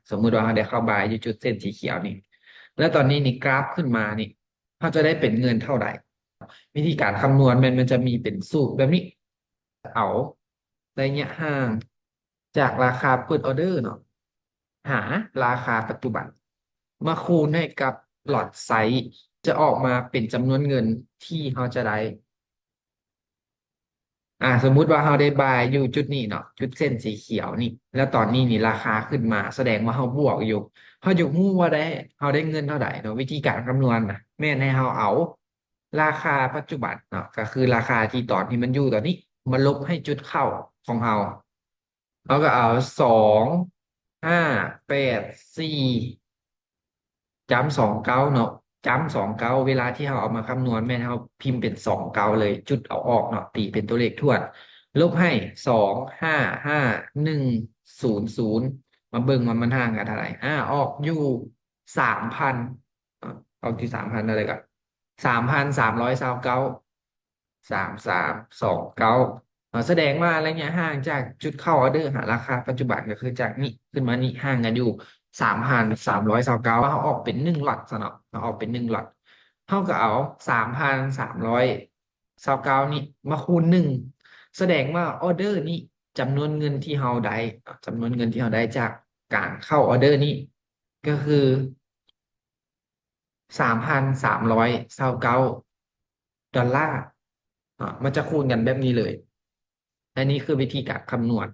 ສົມມຸດວ່າເຮົາໄດ້ເຂົ້າບາຍຢູ່ຈຸດເສັ້ນສີຂຽວນີ້ ແລ້ວຕອນນີ້ນີ້ກຣາຟຂຶ້ນມານີ້ ເຮົາຈະໄດ້ເປັນເງິນເທົ່າໃດ? ວິທີການຄຳນວນແມ່ນມັນຈະມີເປັນສູດແບບນີ້ ເອົາໄລຍະຫ່າງຈາກລາຄາເປີດອໍເດີເນາະ ຫາລາຄາປັດຈຸບັນ ມາຄູນໃຫ້ກັບລັອດໄຊ ຈະອອກມາເປັນຈຳນວນເງິນທີ່ເຮົາຈະໄດ້. ອາ ສົມມຸດວ່າເຮົາໄດ້ບາຍຢູ່ຈຸດນີ້ເນາະ ຈຸດເສັ້ນສີຂຽວນີ້ ແລ້ວຕອນນີ້ນີ້ລາຄາຂຶ້ນມາ ສະແດງວ່າເຮົາບວກຢູ່. ເຮົາຢາກຮູ້ວ່າໄດ້ ເຮົາໄດ້ເງິນເທົ່າໃດເນາະ? ວິທີການຄຳນວນນະ ແມ່ນໃຫ້ເຮົາເອົາລາຄາປັດຈຸບັນເນາະ ກໍຄືລາຄາທີ່ຕອນທີ່ມັນຢູ່ຕອນນີ້ ມາລົບໃຫ້ຈຸດເຂົ້າຂອງເຮົາ. ເຮົາກໍເອົາສອງຫ້າແປດສີ່ ຈ້ຳສອງເກົ້າເນາະ ຈ້ຳສອງເກົ້າ ເວລາທີ່ເຮົາເອົາມາຄຳນວນ ແມ່ນເຮົາພິມເປັນສອງເກົ້າເລີຍ ຈຸດເອົາອອກເນາະ ຕີເປັນຕົວເລກຖ້ວນ ລົບໃຫ້ສອງຫ້າຫ້າໜຶ່ງສູນສູນ ມາເບິ່ງວ່າມັນຫ່າງກັນເທົ່າໃດ. ອາ ອອກຢູ່ສາມພັນ ອອກຢູ່ສາມພັນເທົ່າໃດກໍ ສາມພັນສາມຮ້ອຍຊາວເກົ້າ ສາມສາມສອງເກົ້າ ເນາະ ສະແດງວ່າໄລຍະຫ່າງຈາກຈຸດເຂົ້າອໍເດີຫາລາຄາປັດຈຸບັນ ກໍຄືຈາກນີ້ຂຶ້ນມານີ້ ຫ່າງກັນຢູ່ສາມພັນສາມຮ້ອຍຊາວເກົ້າ ເຮົາອອກເປັນໜຶ່ງລັອດຊະເນາະ ເຮົາອອກເປັນໜຶ່ງລັອດ ເຮົາກໍເອົາສາມພັນສາມຮ້ອຍຊາວເກົ້ານີ້ມາຄູນໜຶ່ງ ສະແດງວ່າອໍເດີນີ້ ຈຳນວນເງິນທີ່ເຮົາໄດ້ ຈຳນວນເງິນທີ່ເຮົາໄດ້ຈາກການເຂົ້າອໍເດີນີ້ ກໍຄື ສາມພັນສາມຮ້ອຍຊາວເກົ້າດອນລາ ອາ ມັນຈະຄູນກັນແບບນີ້ເລີຍ. ອັນນີ້ຄືວິທີການຄຳນວນ